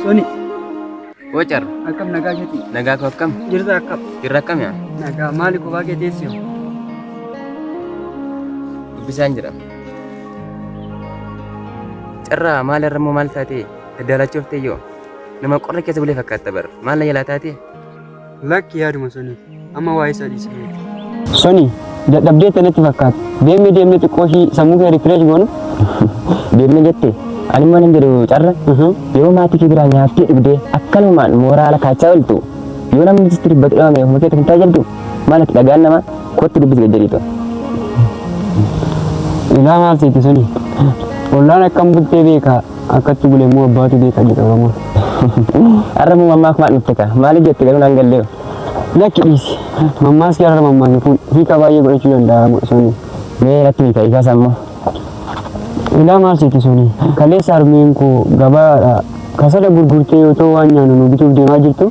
Soni. Hoo carra. Akkam nagaa keetii? Nagaa koo akkam? Jirta akkam? Jirra akkam yaa? Nagaa maali kophaa kee teessee? Dubbisaan jira. Carraa maal irra immoo maal taatee? Daddaalachooftee yoo? Nama qorra keessa bulee fakkaatta bar. Maal na jalaa taatee? Lakki yaaduma Soni. Amma waa'ee isaa dhiisi beeki. Soni, dadhabdeetta natti fakkaata. Deemnee deemnee xiqqoo ishii sammuu kee refresh goonu. Deemnee jette? Ani immoo nan jedhu carra. Yeroo maatii kee biraa nyaattee dhugdee akkanumaan mooraa ala kaachaa ooltu yoo namni sitti dubbatu dhabame ofuma keetu hin taajabdu? Maal ati dhagaan namaa kottu dubbisi gad jedhiitoo. Ilaa maal seete Soni? Ollaan akkam bultee beeka Akkatti bule immoo abbaatu beeka jedha Oromoon. Har'a immoo mammaakumaan dhufte kaa. Maaliif jette garuu naan galleeyo. Lakki dhiisi. Mammaaski har'a mammaake kun hiika baay'ee godhachuu danda'a Soni. Mee natti himi kaa hiikaa isaa immoo. Ilaa maal seete Soni. Kaleessa harmeen koo gabaadha kasala gurgurtee otoo waan nyaannu nu bituuf deemaa jirtu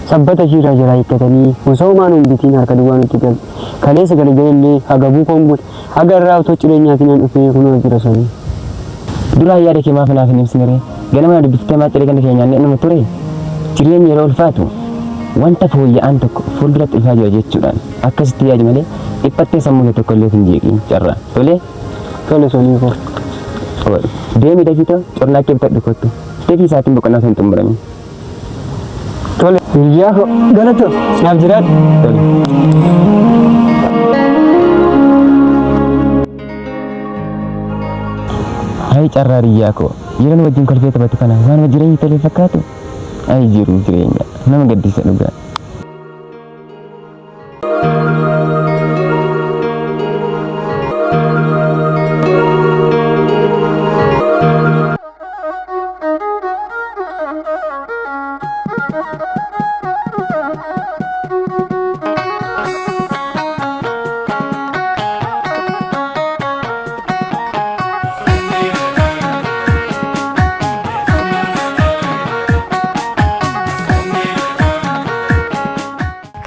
sabbata ishiirraa jalaa hiikkatanii osoo homaa nu hin bitiin harka duwwaa nutti galte. Kaleessa galgala illee hagabuu koon bule. Haga irraa otoo ciree nyaatinan dhufee kunoo as jira Soni. Duraan yaada kee maaf naaf hin ibsine ree? Ganama na dubbiftee maa ciree ganda keenya nyaannee dhumnu turee? Jireenyi yeroo ulfaatu wanta fooyya'aan tokko fuulduratti dhufaa jira jechuudhaan akkasitti yaadi malee dhiphattee sammuu kee tokko illee hin jeeqiin carraa. Tolee? Tole Sonii koo. Deemi dafiitoo cornaaqqee bitadhu kottu. Dafii sa'aatiin boqonnaa osoo hin xumuramin. Tole hiriyaa koo galatoo naaf jiraadhu. Tole. Hayi carraa hiriyaa koo yeroo nu wajjin kolfee taphatu kana waanuma jireenyi tole fakkaatu. Ayi jiruu jireenya nama gaddisiisa dhugaa.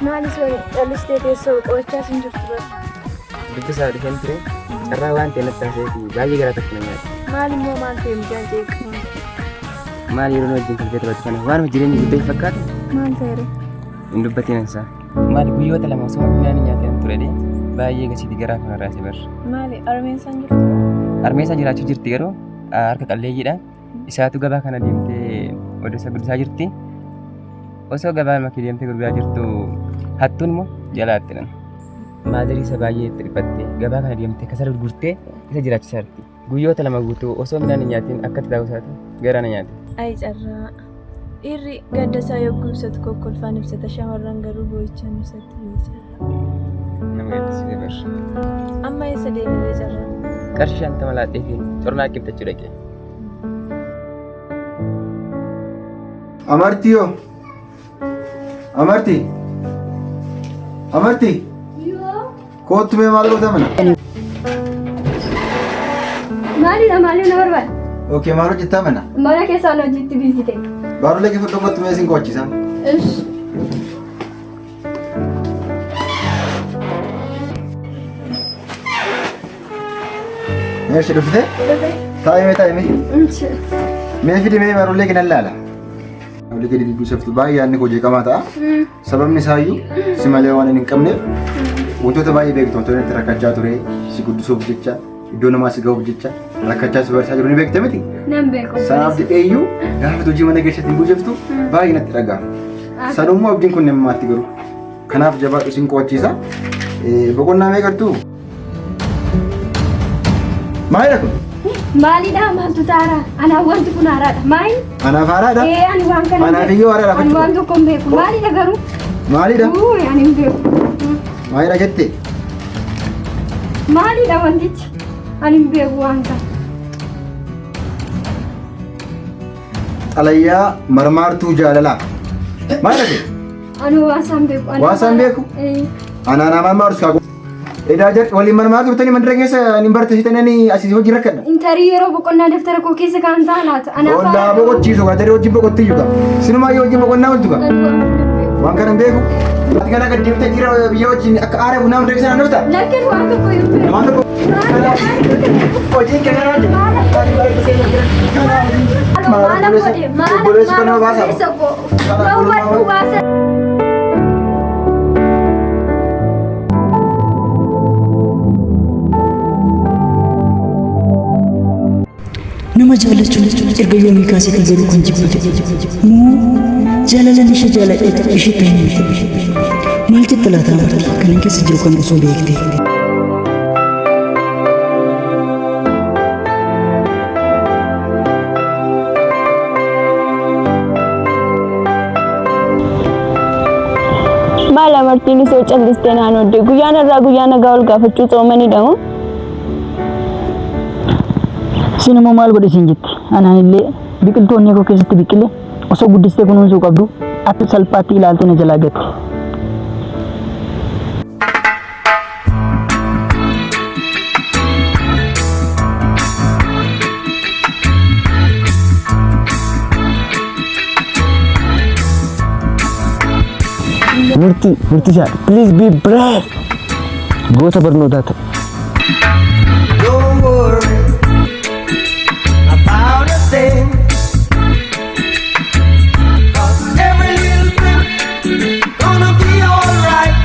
Maali sooni callistee teessoo qo'achaas hin jirtu bar. Dubbisaa dhufeen ture carraa waan ta'e natti haasa'eeti baay'ee garaa tokko na nyaate. Maal immoo maal ta'e mucaan ceeqamaa? Maal yeroo nu wajjin kolfee taphatu kana waan jireenya guddee hin fakkaatu Maal ta'e ree? hin dubbatiin ansaa. Maal guyyoota lama osoo midhaan hin nyaatiin ture dee baay'ee gasiiti garaa kana raase bar. Maali armeen isaan jirtu? Armee isaa jiraachuu jirti garuu harka qalleeyyiidha. Isaatu gabaa kana deemtee odeessa guddisaa jirti. Osoo gabaa makii deemtee gurguraa jirtu hattuun immoo jalaatti dhan. Maazarii isa baay'ee itti dhiphatte gabaa kana deemtee kasala gurgurtee isa jiraachisaa jirti. Guyyoota lama guutuu osoo midhaan hin nyaatiin akkatti taa'uu isaatu garaa na nyaate. Ayi carraa. Dhiirri gadda isaa yogguu ibsatu kokkolfaan ibsata shamarran garuu boo'ichaan ibsatti wayii carraa. Nama gaddisiise bar. Amma eessa deemiree carraa? Qarshii 50 laadheefiin cornaa qibxachuu dhaqe. Amartii hoo? Amartii? Amartii? Koottu mee maal goota mana? Maalidha maalii na barbaada? Okay maal hojjettaa mana? Mana keessaan hojiitti biizii ta'e. Baaroolee kee fudhuu kottu mee sin qo'achiisa. Ish. Eessi dhufte? Taa'ime taa'ime. Mee fidi mee baaroolee kee nan laala. Baaroolee kee dubbisuuf baay'ee yaadni koo jeeqamaa ta'a. Sababni isaayyuu si malee waan hin qabneef wantoota baay'ee beektu wantoota itti rakkachaa ture si guddisuuf jecha iddoo namaa si gahuuf jecha rakkachaa si barsiisaa jiru ni beekte miti. Nan beeku. Sanaaf jedheeyyuu gaafa hojii mana keessatti hin guddiftu baay'ee natti dhaga'ama. Sanummoo abdiin kun namaatti garuu. Kanaaf jabaadhu sin qo'achiisa. Boqonnaa meeqattu? Maalidha kun? Maalidha maaltu taara? Anaaf wanti kun haaraadha. Maali? Anaaf haaraadha? Ee ani waan kana. Anaaf iyyuu haaraadha Ani waan tokko hin beeku. Maalidha garuu? Maalidha? Uu ani hin beeku. Maalidha jette? Maalidha wantichi? Ani hin beeku waan kana. Xalayaa marmaartuu jaalalaa. Maalidha kun? Ani waan isaan beeku. Ani Waan isaan beeku? Ee. Anaa naa marmaartu kaa Edaa jedh waliin marmaa turtanii mandara keessa hin barteessitanii asii hojii rakkadha. Intarii yeroo boqonnaa daftara koo keessa kan ta'an laata. Anaaf Ollaa boqochiisu kaa jarri wajjin boqottiyyuu kaa. Sinumaa yoo wajjin boqonnaa ooltu kaa. Waan kana hin beeku. Ati kana gad deemtee dhiira biyya wajjin akka aara bunaa hunda keessa naannofta. Lakkin waan tokko hin beeku. Waan tokko. Hojiin kana raajii. Maal Maala obboleessa godhe maala obboleessi kan maala nama baasa? obboleessa koo. Kana Dhowwadhu obbolumaa baasa. Nama jaalachuun erga yoomii kaaseetii garuu kan jibbite moo jaalalan ishee jaaladheetu isheetti hin himte? Maal jetta laata amartii kanan keessa jiru kan osoo beektee? Maal amartiin isoo callistee naan oodde guyyaan irraa guyyaa nagaa ol gaafachuu tsoomanidha moo? Isin immoo maal godhe siin jetti? Anaan illee biqiltuu onnee koo keessatti biqile osoo guddistee kunuunsuu qabdu ati salphaatti ilaaltee na jalaa gatte. Murtii, murtisaa, please be brave. Goota barnootaa ta'e. Don't worry about a thing. 'Cause every little thing gonna be alright.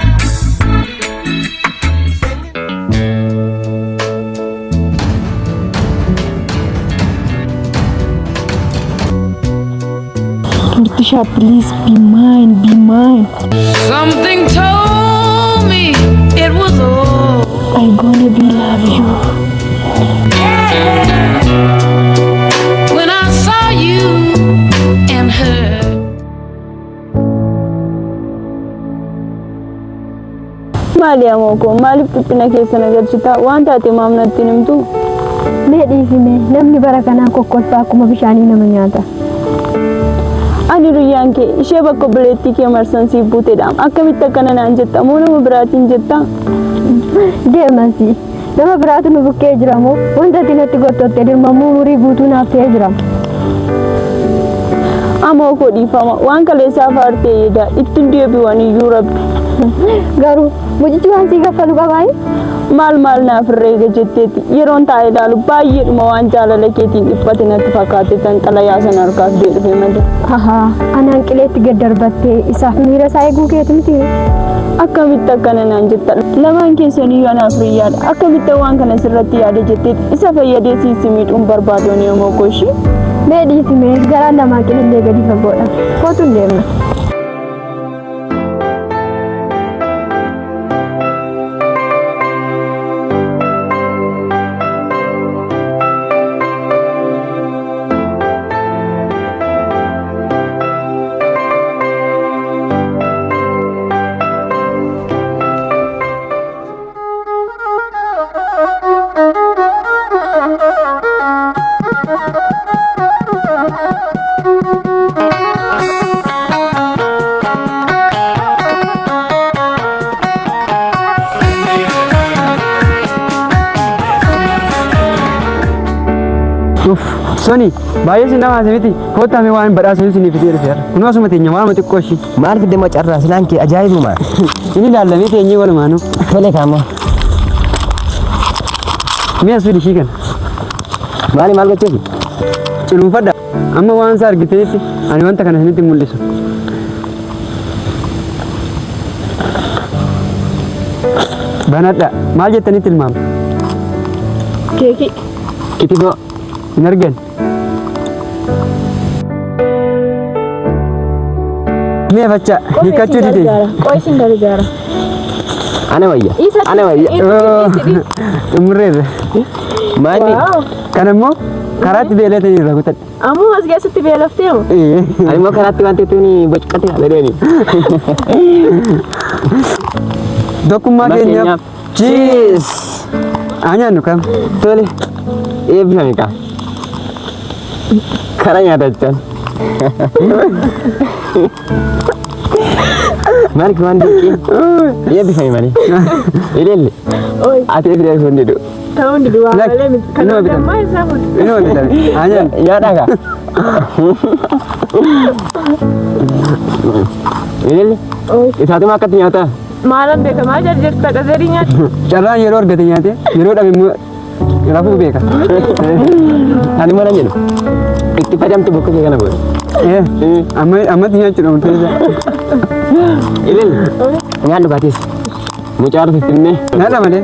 Murtishaa please be mine, be mine. Something told me it was over. I gonna be love you. When I saw you and her. Maali amoo koo maaliif dhiphina keessa na galchita? Waan taate maaf natti hin himtu? Mee dhiisime namni bara kanaa kokkolfaa akkuma bishaanii nama nyaata. Ani riyyaan kee ishee bakka obboleettii kee marsan siif buutedha. Akkamitti akkana naan jetta? Moo nama biraatiin jetta? Deemasi. Nama biraatu nu bukkee jira moo wanta ati natti gottotte dirmamuu umurii guutuu naaf ta'ee jira. Amoo koo dhiifama. Waan kaleessaa faartee yeeda. Ittiin deebi'an iyyuu rabbi. Garuu mucichi waan sii kaffalu qabaayi? Maal maal naaf herreega jetteeti. Yeroon taa'ee ilaalu baay'eedhuma waan jaalala keetiin dhiphate natti fakkaate tan xalayaa sana harkaaf dee dhufe malee. Hahaa anaan qileetti gad darbattee isaaf miira isaa eeguu keeti miti. Akkamitti akkana naan jetta? Lamaan keessaniyyuu anaaf riyyaadha. Akkamitti waan kana sirratti yaada jetteeti isa fayyadee siisi miidhuun barbaadu ani amoo koo ishii. Mee dhiisime garaan namaa qilillee gadi fagoodha. Kootu hin deemna. Uff, Soni, baay'ee si nama miti. Kottaa mee waan badhaasa isinii fidee dhufeera. Kunoo asuma teenya waanuma xiqqoo ishii. Maal fidde moo carraa silaan kee ajaa'ibuma. Inni ilaallamee teenyee walumaanuu. Tole kaammoo. Mee as fidi ishii kana. Maali maal gochuufi? Ciluunfadha. Amma waan isaa argitanitti ani wanta kana isinitti mul'isu. Banadha. Maal jettanii tilmaamtu? Keekii. Kitifoo. Hin argan. Mee fachaa hiikkachuu dide. Qoy isin gargaara. Ana wayya. Ana wayya. Xumurreerra. Maali? Kana immoo karaatti beelatanii irraa kutadha. Ammoo as keessatti beelaftee moo? Ani immoo karaatti wanti tuni bocuqate haala deemi. Tokkummaa keenyaaf. Cheers! Haa nyaannu kam? Tole. Eebbifame kaa. Kara nyaatachaan. Maal waan dinqii? Eebbifame malee. Ilille. Ati eebbifame hundi du. Ta'uun didu waa Lakki, malee miti. Kan inuma bitame. ammaa isaa kun. Inuma bitame. Haa nyaannu. Nyaadhaa kaa. Ilille. Isaatuma akkatti nyaataa? Maalan beekamaa jarjarta qazerii nyaata. Carraan yeroo argate nyaate yeroo dhabe immoo rafuu beeka. Ani immoo nan jedhu. Itti fayyadamtu bokkuu kee kana booda. Amma ammatti nyaachuudha murteessaa. Ilil nyaadhu kaatis. Mucaa dhufe finnee. Nyaadha malee.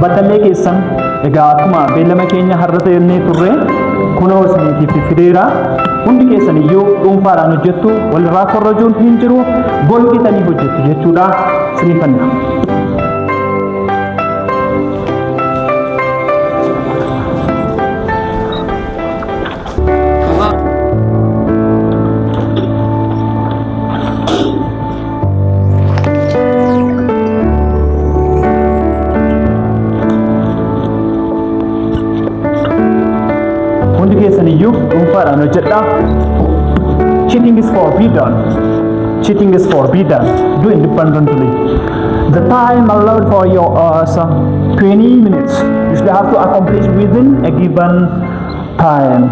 Battallee keessan egaa akkuma beellama keenya har'a ta'ennee turre kunoo isiniitiif fideera. Hundi keessan iyyuu dhuunfaadhaan hojjettu, walirraa korrojuun hin jiru, golgitanii hojjettu jechuudha. Isiniifanna. Hundi keessan iyyuu dhuunfaadhaan hojjedhaa. Cheating is forbidden. Cheating is forbidden. Do independently. The time allowed for your 20 minutes. You should have to accomplish within a given time.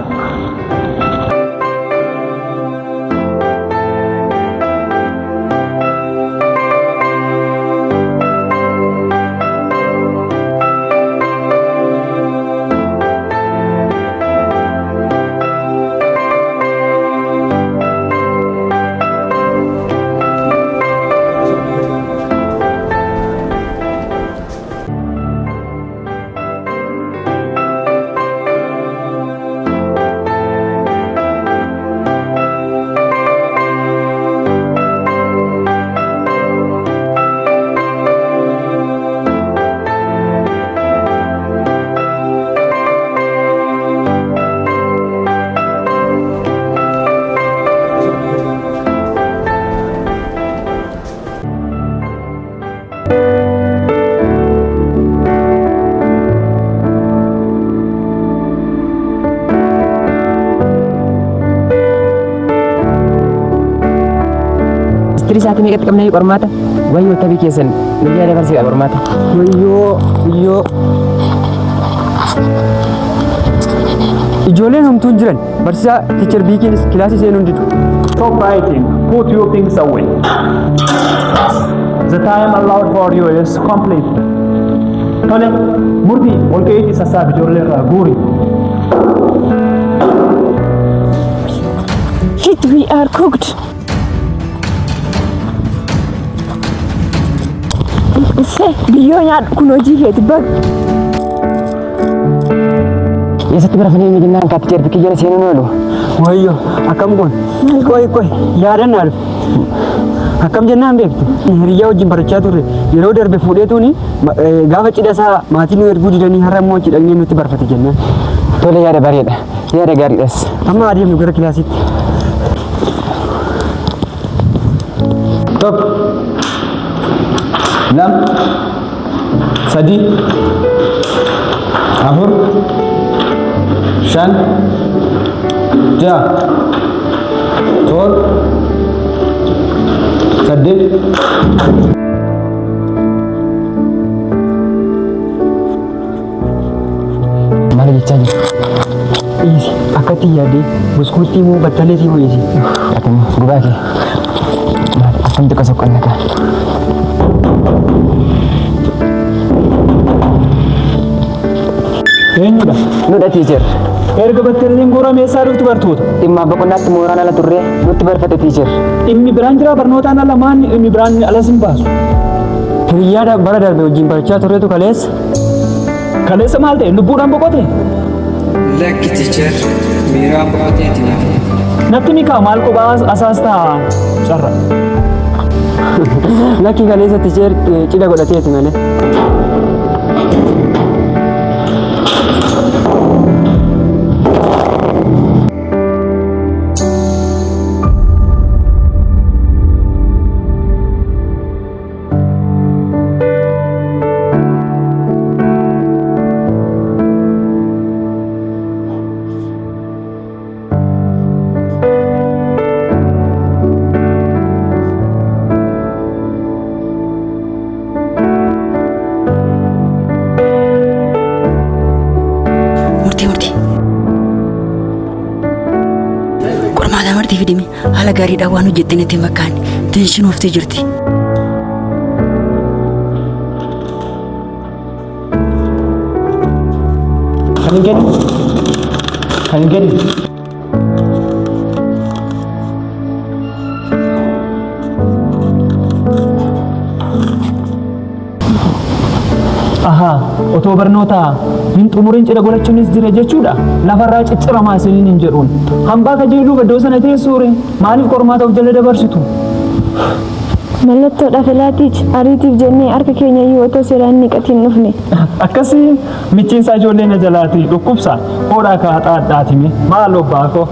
Istirii isaatii meeqatti qabnee qormaata? Wayyoo tabii keessan guyyaa dabarsee qormaata. Wayyoo wayyoo. Ijoolleen homtuu hin jiran barsiisaa teacher Biikiinis kilaasii seenuu hin didu. Stop writing. Put your things away. The time allowed for you is complete. Tole, murtii walga'iitti sassaabi ijoollee irraa guuri. Shit, we are cooked. Se biyyoo nyaadhu kun hojii keeti baga. Eessatti barafanii inni jennaan kaatti teacher Biikii jala seenuun oolu. Wayyoo akkam goon qoy qoy yaadannaa dhufe. Akkam jennaan beektu hiriyyaa wajjin barachaa turre yeroo darbe fuudheetuuni gaafa cidha isaa maatiin nu erguu didanii har'a immoo cidhannee nutti barfate jennaan. Tole yaada bareeda. Yaada gaariidhas. Amma adeemnu gara kilaasiitti. Tokko, lama, sadii, afur, shan, ja'a, torba, saddeet. Maal jechaa jiru? Dhiisi akkatti yaadee buskuuttii moo battaleetii moo dhiisi. Akkam gubaa kee. Maal akkam xiqqoo soqqanna kaa. Eenyudha? Nudha teacher. Erga battalleen guurame eessaa dhuftu bartoota? Dhimma boqonnaatti mooraan ala turree nutti barfate teacher. Dhimmi biraan jira barnootaan ala maan dhimmi biraan alas hin baasu. Hiriyyaa bara darbe wajjin barachaa turretu kaleessa. Kaleessa maal ta'e lubbuudhaan boqote? Lakki teacher miiraan boqoteeti nafe. Natti mikaa maal kophaa asaas ta'a carra. Lakki kaleessa teacher cidha godhateeti malee. Murtii murtii. Qormaata martii fidime haala gaariidhaan waan hojjette natti hin fakkaanne. Tension ooftee jirti. Kan hin kennine? Kan hin kennine? Ahaa, otoo barnoota hin xumurin cidha godhachuunis jira jechuudha. Lafarraa cicciramaa isiniin hin jedhuun. Hambaa kajeeluuf iddoo sana teessuure maaliif qormaata of jala dabarsitu? Mallattoodhaaf elaatiich ariitiif jennee harka keenya iyyuu otoo seeraan hin dhiqatiin dhufne. Akkasii michiinsaa ijoollee na jalaati dhukkubsa hoodhaa kaa haxaadhaatime maal obbaa koo.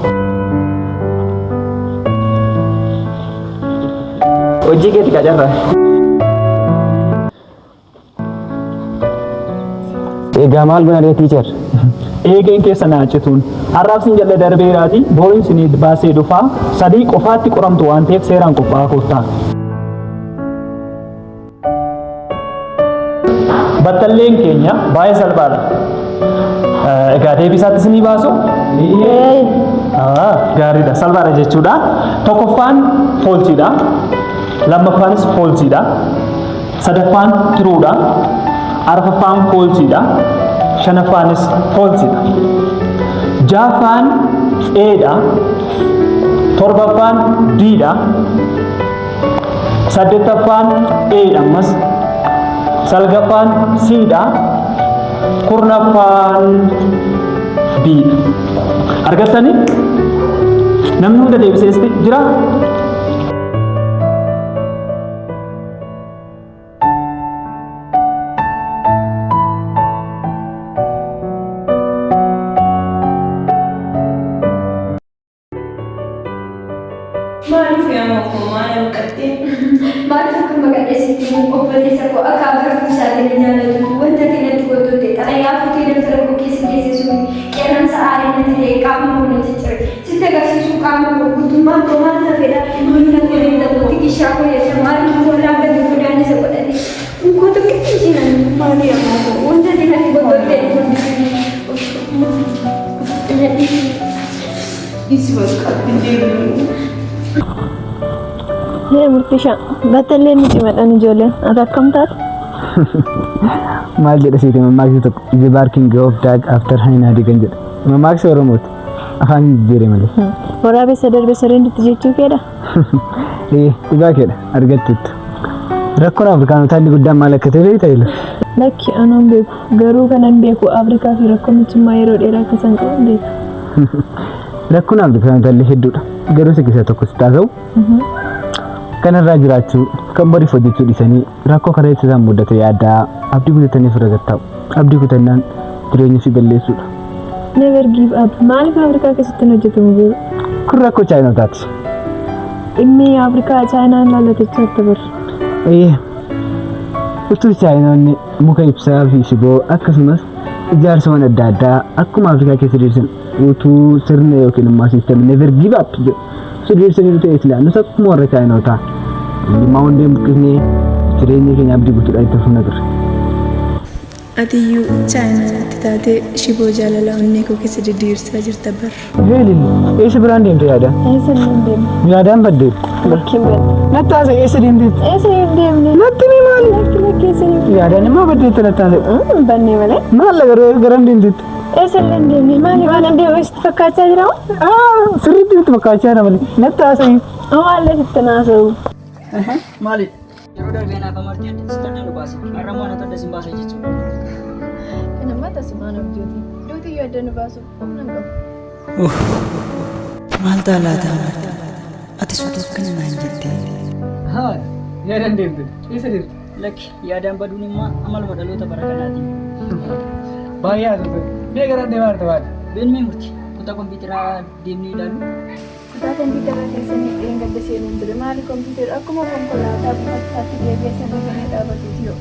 Hojii keeti qacarra. Egaa maal gona ree teacher? Eegeen keessa naa cituun. Har'aaf sin jala darbeeraati booriin sinii baasee dhufaa sadii qofaatti qoramtu waan ta'eef seeraan qophaa'aa koottaa. Battalleen keenya baay'ee salphaadha. Egaa deebii isaatti isinii baasu? Gaariidha. Salphaadha jechuudha. Tokkoffaan falseiidha. Lammaffaanis falseiidha. Sadaffaan truedha. Arfaffaan falseiidha. Shanaffaanis falseiidha. Ja'affaan A'dha. Torbaffaan D'dha. Saddeettaffaan A'dha ammas. Salgaffaan C'dha. Kurnaffaan B'dha. Argattanii? Namni hunda deebiseesti jira? Maaliif yaa koo maal hanqattee? Maaliif akka maqadhee sitti himu obboleessa koo akka agartuu isaatiin na jaallatutu wanta ati natti gootutte xalayaa fuutee dabtara koo keessa keesse sun qeerransa aarii natti ta'e qaama koo na ciccire sitti agarsiisuu qaama koo guutummaan koo maal tafedha miila koo danda'u tikishaa koo jecha maaliif koo dhaabbate godaannisa godhate koo tokkitti jiran maali yaa koo wanta ati natti gootutte Dhiisi bakka hin deemnu. Hee murtisha, battallee ni cimadhan ijoolleen. Ati akkam taate? Maal jedha seete mammaaksi tokko the barking of dog after hyena kan jedha. Mammaaksi Oromooti. Afaan jijjiire malee. Waraabessa darbe sareen dutti jechuu keedha? Ee dhugaa keedha argatteettu. Rakkoon Afrikaanotaa inni guddaan maal akka ta'e beektaa Ila? Lakki anan beeku. Garuu kanan beeku Afrikaa fi rakkoo michummaa yeroo dheeraa akka isaan qaban beeka. Rakkoon Afrikaanotaa illee hedduudha. Garuu isa keessaa tokko si taasa'u kanarraa jiraachuu kan boriif hojjechuu dhiisanii rakkoo karaa itti isaan mudate yaaddaa abdii kutatanii ofirra gattaa'u. Abdii kutannaan jireenya ofii balleessuudha. Never give up. Maaliif Afrikaa keessatti hin hojjetamu garuu? Kun rakkoo Chaayinotaati. Dhimmi Afrikaa Chaayinaan laallatachaa jirti bar. Ee utuu Chaayinoonni muka ibsaa fi shiboo akkasumas ijaarsawwan adda addaa akkuma Afrikaa keessa diriirsan utuu sirna yookiin immoo system never give up jedhu osoo diriirsanii ta'e silaa nus akkuma warra Chaayinootaa hiyyummaa hundee buqqisnee jireenya keenya abdii guutuudhaan itti fufna turre. Atiyyuu Chaayinaa natti taatee shiboo jaalalaa onnee koo keessa diddiirsaa jirta bar. Heelin eessa biraan deemte yaada? Eessa hin deemne? Yaadaan badde. Lakki hin badne. Natti haasa'e eessa deemteetti? Eessa hin deemne? Natti ni maali? Lakki lakki eessa hin Yaadaan immoo baddeetti natti haasa'e. Hin badne malee. Maal garuu garam deemteetti? Eessa illee hin deemne? Maali waan hin deemu sitti fakkaachaa jira moo? Sirriitti natti fakkaachaa jira malee. Natti haasa'e. Amaallee sitti naasa'u. Maalidha? Yeroo darbee naaf amartii adda sitti adda nu baase. Har'a immoo anatu adda sin baasa jechuudha. Kan ammaa tasumaan abjuuti. Duuti iyyuu adda nu baasuuf humna hin qabu. Maal ta'a laata amartii? Ati suuta akkana naan jettee. Haa, yaadaan deemte. Eessa deemte? Lakki yaadaan baduun immoo amaluma dhaloota bara kanaati. Baay'ee haasofte. Mee garaan deemaa jirta baate? Beelmee murti kutaa kompiitaraa deemnee ilaallu. Kutaa kompiitaraa keessanii dheengadda seenuun ture. Maali kompiitarri akkuma konkolaataa buufataatti deebi'ee sirrii dhaabatuuti yoo.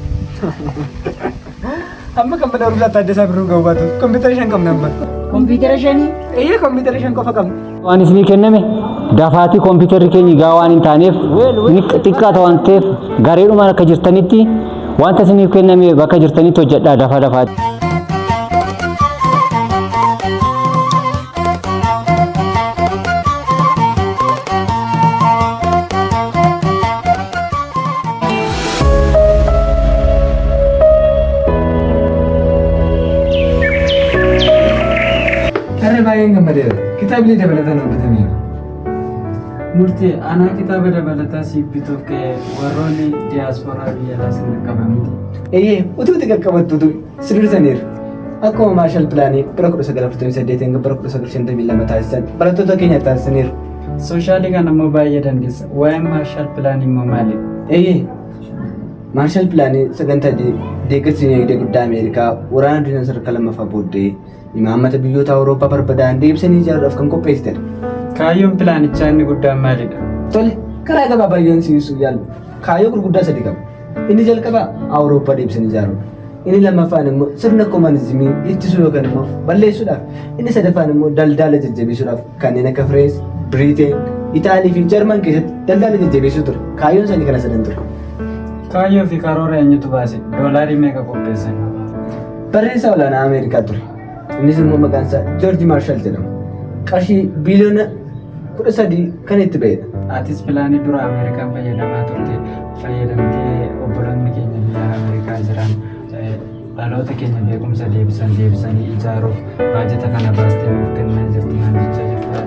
Amma kan mana barumsaa Taaddasaa Birruu ga'u baatu kompiitara shan qabna amma. Kompiitara shanii? Eeyyee kompiitara shan qofa qabna. Waan isinii kenname dafaatii kompiitarri keenya gaa waan hin taaneef ni xiqqaata waan ta'eef gareedhumaan akka jirtanitti wanta isiniif kenname bakka jirtanitti hojjedhaa dafa dafaati. baay'een gammadeera. Kitaabilee dabalataan hojjetameera. Murtii anaa kitaaba dabalataa siif bituuf ka'e warroonni diyaasporaa biyya alaa sin qaqqaba miti. Eeyyee, utuu itti qaqqabattuutu si dursaniiru. Akkuma Maarshal Pilaanii bara 1948 hanga bara 1952 taasisan barattoota keenya taasisaniiru. Soshaalii kana immoo baay'ee dandeessa. Waa'een Maarshal Pilaanii immoo maali? Eeyyee, Maarshal Pilaanii sagantaa deeggarsa dinagdee guddaa Ameerikaa waraana addunyaa sadarkaa lammaffaa booddee imaammata biyyoota Awurooppaa barbadaa'an deebisanii ijaaruudhaaf kan qopheessitedha. Kaayyoon pilaanichaa inni guddaan maalidha? Tole, karaa gabaabaa yoon si ibsuu yaalu kaayyoo gurguddaa sadi qaba. Inni jalqabaa Awurooppaa deebisanii ijaaruudha. Inni lammaffaan immoo sirna komunizimii ittisuu yookaan immoo balleessuudhaaf. Inni sadaffaan immoo daldala jajjabeessuudhaaf kanneen akka Firees, Biriiteen, Itaalii fi Jarman keessatti daldala jajjabeessuu ture. Kaayyoon isaanii kana sadan ture. Kaayyoo fi karoora eenyutu baase? Doolaarii meeqa qopheessan? Barreessaa olaanaa Ameerikaa ture. Innis immoo maqaan isaa Joorji Maarshal jedhama. Qarshii biiliyoona 13 kan itti ba'edha. Atis pilaanii dura Ameerikaan fayyadamaa turte fayyadamtee obboloonni keenya biyya Ameerikaa jiran dhaloota keenya beekumsa deebisan deebisanii ijaaruuf baajata kana baastee nuuf kennaa jirti naan jechaa jirta.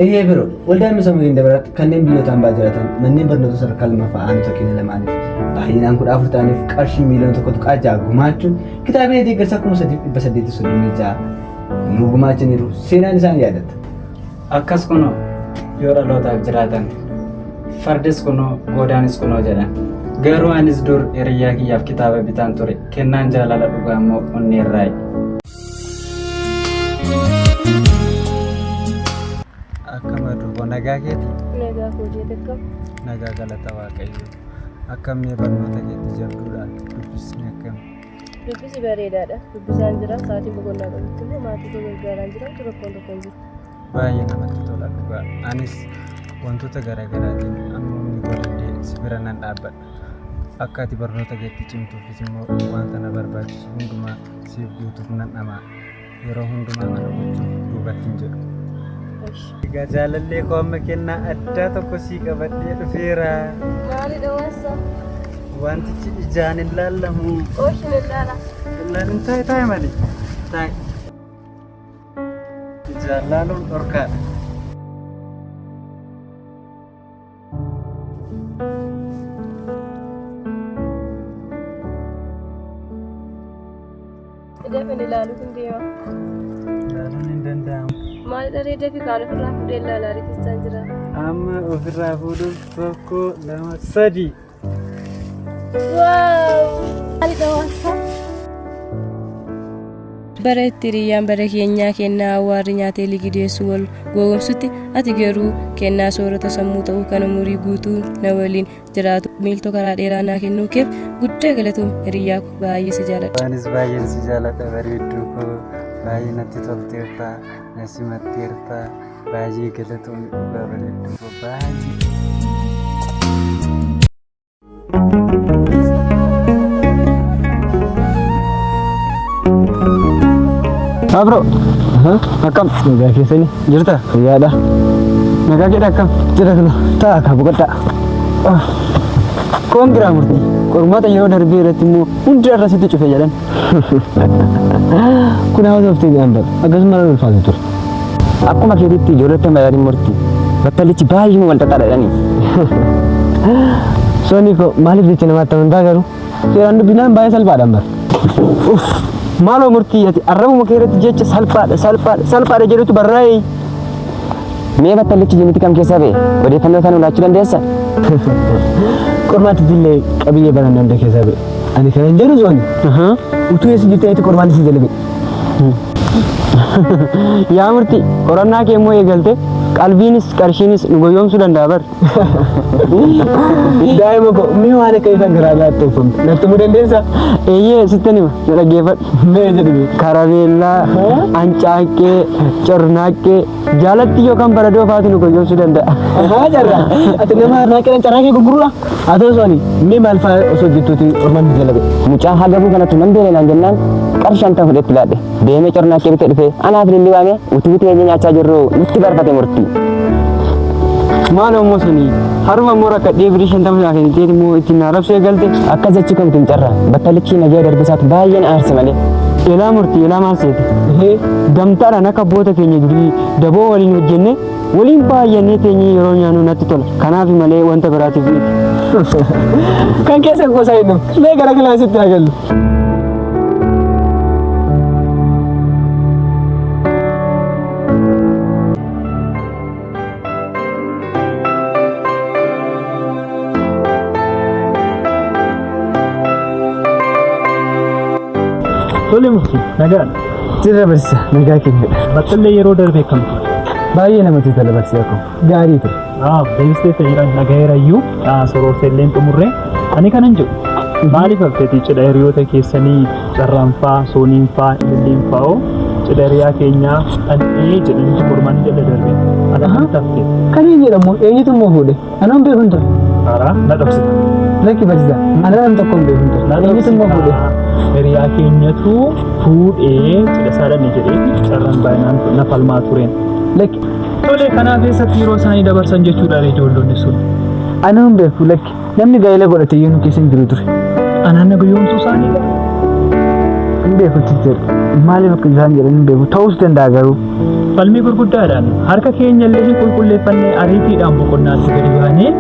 Eeyyee biro, waldaan misooma Gindabaraatti kanneen biyyoota hambaa jiraatan manneen barnoota sadarkaa lammaffaa aanota keenya lamaaniif baay'inaan 14 ta'aniif qarshii miiliyoona 1.6 gumaachuun kitaabilee deeggarsaa 3836 nuu gumaachaniiru seenaan isaan yaadata. Akkas kunoo yoo dhalootaaf jiraatan fardis kunoo goodaanis kunoo jedhan. Garuu anis dur hiriyyaa kiyyaaf kitaaba bitaan ture kennaan jaalala dhugaa immoo onneerraayi. Akkam aduuko nagaa keeti? Nagaa koo jeete akkam? Nagaa galata Waaqayyoo. Akkam mee barnoota keetti jabduudha? Dubbisni akkam? Dubbisi bareedaadha. Dubbisaan jira. Sa'aatiin boqonnaa qabutti immoo maatii koo gargaaraan jira. Utuu rakkoon tokko hin jiru. Baay'ee namatti tola dhugaa. Anis wantoota garaagaraatiin amma humni koo danda'e si bira nan dhaabbadha. Akka ati barnoota keetti cimtuufis immoo wanta na barbaachisu hundumaa siif guutuuf nan dhama'a. Yeroo hundumaa kana gochuuf duubatti hin jedhu. Egaa jaalallee koo amma kennaa addaa tokko sii qabadhee dhufeera. Maalidha waansa? Wantichi ijaan hin laallamu. Ooshin hin laala. Hin laalin taa'e taa'e malee. Taa'e. Ijaan laaluun dhorkaadha. Dafin ilaaluuf hin deema. Ilaaluun hin danda'amu. Maal dharee dafi kaan ofirraa fuudhee ilaalaa rifichaan jira. Amma ofirraa fuudhuuf tokko lama sadi. Waaw! Maalidha waansa? Bara itti hiriyyaan bara keenyaa kennaa awwaarri nyaatee ligideessu wal gowwomsutti ati garuu kennaa soorata sammuu ta'u kan umurii guutuu na waliin jiraatu miiltoo karaa dheeraa naa kennuu keef guddaa galatoomi hiriyyaa koo baay'ee si jaaladha. Anis baay'een si jaaladha bareedduu koo baay'ee natti tolteerta na simatteerta baay'ee galatoomi dhugaa bareedduu koo baay'ee. Abro, akkam? Nagaa keessani? Jirta? Fayyaadha. Nagaa jedha akkam? Jira kana. Ta'a kaa boqodhaa. Koon biraa murtii. Qormaata yeroo darbee irratti immoo hunda irra sitti cufe jedhan. Kun hawa sooftii jedhan bara. Akkasuma ulfaatu ture. Akkuma keetitti ijoolletti hin murtii. Battalichi baay'ee wal xaxaadha jedhanii. Soonii koo maaliif jecha namaatti amantaa garuu? Seeraan dubbinaan baay'ee salphaadha bara. Uff maaloo murtii ati arrabuma kee irratti jecha salphaadha salphaadha salphaadha jedhutu barraa'e. Mee battalichi jimiti kam keessaa ba'e? Odeeffannoo kana laachuu dandeessa? Qormaatichi illee qabiyyee barannaa hunda keessaa ba'e. Ani kanan jedhu sooni. Utuu eessa jirtanitti qormaanni si jala ba'e. Yaa murtii qorannaa kee immoo eegalte qalbiinis qarshiinis nu goyoomsuu danda'a bar. Daa'ima koo mee waan akka ifan garaa naatti uffamte natti himuu dandeessaa? Eeyyee sittan hima na dhaggeeffadhu. Mee jedhi mee. Karameellaa, ancaaqqee, cornaaqqee, jaalatti yookaan baradoo fa'aatu nu goyoomsuu danda'a. Ahaa carraa ati nama harnaaqqeedhaan carraa kee gurguruudha. Haa ta'u sooni mee maal fa'aa osoo hojjettuuti ormaan si jala ba'e? Mucaa hagabuu kanatu nan beele naan jennaan qarshii 50 fudhetti laadhe. Deemee cornaaqqee bitee dhufee anaaf lilli waamee utuu teenyee nyaachaa jirru nutti barfate murtii. Maaloo immoo suni haruma immoo rakkadhee birii 50 naa kennitee immoo ittiin na arrabsuu eegalte. Akkas jechuu koo miti carraa battalichi na jala darbisaatu baay'ee na aarse malee. Elaa murtii elaa maal seete? Gamtaadhaan akka abboota keenya durii daboo waliin hojjenne waliin baay'annee teenyee yeroo nyaannu natti tola. Kanaaf malee wanta biraatiif miti. Kan keessan qoosaa hin dhufu. Mee gara kilaasitti haa gallu. Tole murtii nagaan. Jirra barsiisa nagaa keenyadha. Battallee yeroo darbe kam ture? Baay'ee namatti tola barsiisa koo. Gaarii ture. Deebistee fayyadhaan nagayeerayyuu soroorteelleen xumurree ani kanan jedhu. Maaliif hafteeti cidha hiriyoota keessanii carraanfaa, sooniinfaa, ililliinfaa cidha hiriyaa keenyaa dhandhee jedhaniitu mormaan jala darbe. Alatti haftee. Kan eenyu jedhamu eenyutu immoo fuudhe? Anaan beeku hin ture. Haaraa na dhoksita. Lakki barsiisa. Anaa nam tokko hin beeku hin ture. Eenyutu immoo fuudhe? Hiriyaa keenyatu fuudhee cidha isaa dhanne jedhee carraan baay'inaan na falmaa tureen. Lakki. Tole kanaaf eessatti yeroo isaanii dabarsan jechuudha ijoollonni sun. Anaan hin beeku lakki. Namni gaa'ela godhate iyyuu nu keessa hin jiru ture. Anaan na guyyoomsuu isaaniidha. Hin beeku teacher. Maaliif akka isaan jedhan hin beeku. Ta'uus danda'a garuu. Falmii gurguddaadhaan harka keenya illee hin qulqulleeffannee ariitiidhaan boqonnaatti gadi baanee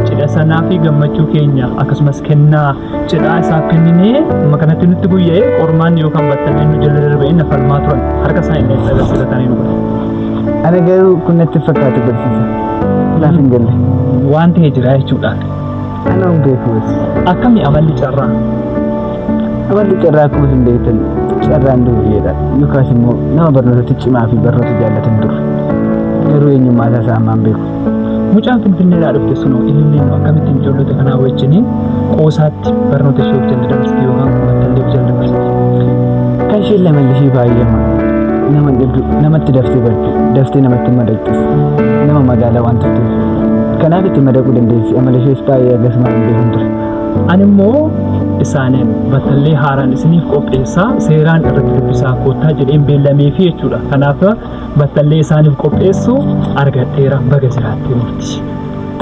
cidha sanaa fi gammachuu keenya akkasumas kennaa cidhaa isaaf kenninee amma kanatti nutti guyya'ee qormaanni yookaan battalleen nu jala darbee na falmaa turan harka isaan illee agarsiifatanii nu godhan. Ana garuu kun natti fakkaatu barsiisa. Naaf hin galle. Waan ta'e jira jechuudha. Ana hin beeku barsiisa. Akkami amalli carraa? Amalli carraa akkuma isin beektan carraan dureedha. Yookaas immoo nama barnootatti cimaa fi barnoota jaallatan ture. Garuu eenyummaa isaa isaa ammaan beeku. Mucaan Finfinneedhaa dhufte sunoo ililliin akkamittiin ijoollota kanaa wajjiniin qoosaatti barnoota ishee of jala dabarsite yookaan battallee of jala dabarsite. Kan isheen lama ishee baay'ee nama dhibdu namatti daftee bartu daftee namatti madaqxis nama magaalaa waan turteef. Kanaaf itti madaquu dandeessi amala ishees baay'ee akkasuma hin beekun ture. Ani immoo isaaniin battallee haaraan isiniif qopheessaa seeraan irratti dubbisaa koottaa jedheen beellameefi jechuudha. Kanaaf battallee isaaniif qopheessu argadheera baga jiraattee murti.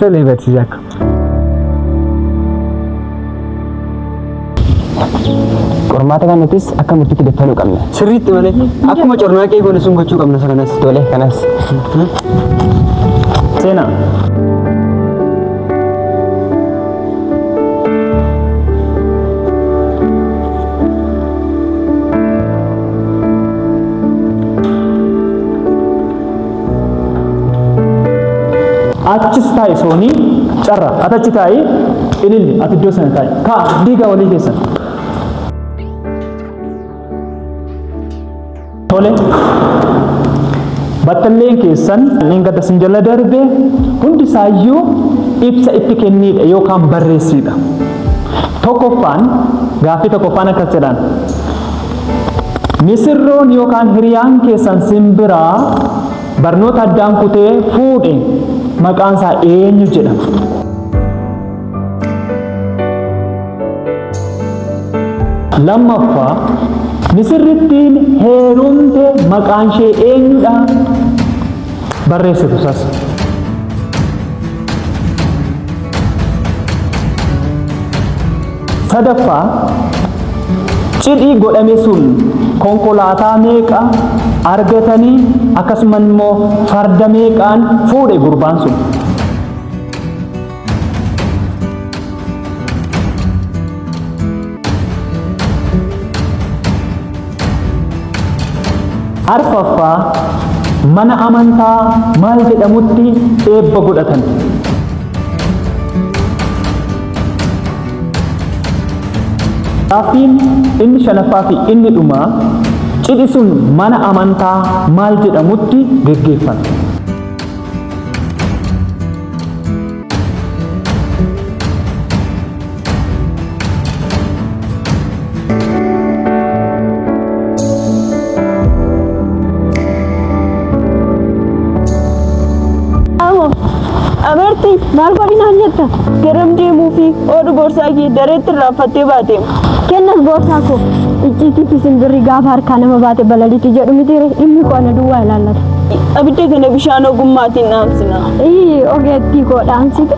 Tole barsiisaa ko. Qormaata kanattis akka murtiitti daffanuu qabna. Sirriitti malee akkuma cornaaqee goone sun gochuu qabna isa kanas. Tole kanas. Seenaa. Achis taa'i soonii carra ati achi taa'i ililli ati iddoo sana taa'i kaa diigaa walii keessan. Tole battalleen keessan kanneen gadda sin jala darbe hundi isaayyuu ibsa itti kenniidha yookaan barreessiidha. Tokkoffaan gaaffii tokkoffaan akkas jedhaan. Misirroon yookaan hiriyaan keessan simbiraa barnoota addaan kutee fuudhe maqaan isaa eenyu jedhama? Lammaffaa misirrittiin heerumte maqaan ishee eenyudha? Barreessitu isas. Sadaffaa cidhi godhame sun konkolaataa meeqa argatanii akkasuma immoo farda meeqaan fuudhe gurbaan sun. Arfaffaa mana amantaa maal jedhamutti eebba godhatan. Gaaffiin inni shanaffaa fi inni dhumaa cidhi sun mana amantaa maal jedhamutti geggeeffame. Amoo, amartii maal godhinaan jetta? Garam deemuu fi oodhu boorsaa kee dareetti irraanfattee baate. Kennas boorsaa koo icciitii fi simbirri gaafa harkaa nama baate balaliitu jedhu miti dhimmi koo ana duwwaa ilaallata. Abidda kana bishaan ogummaatiin dhaamsina. Ii ogeettii koo dhaamsite.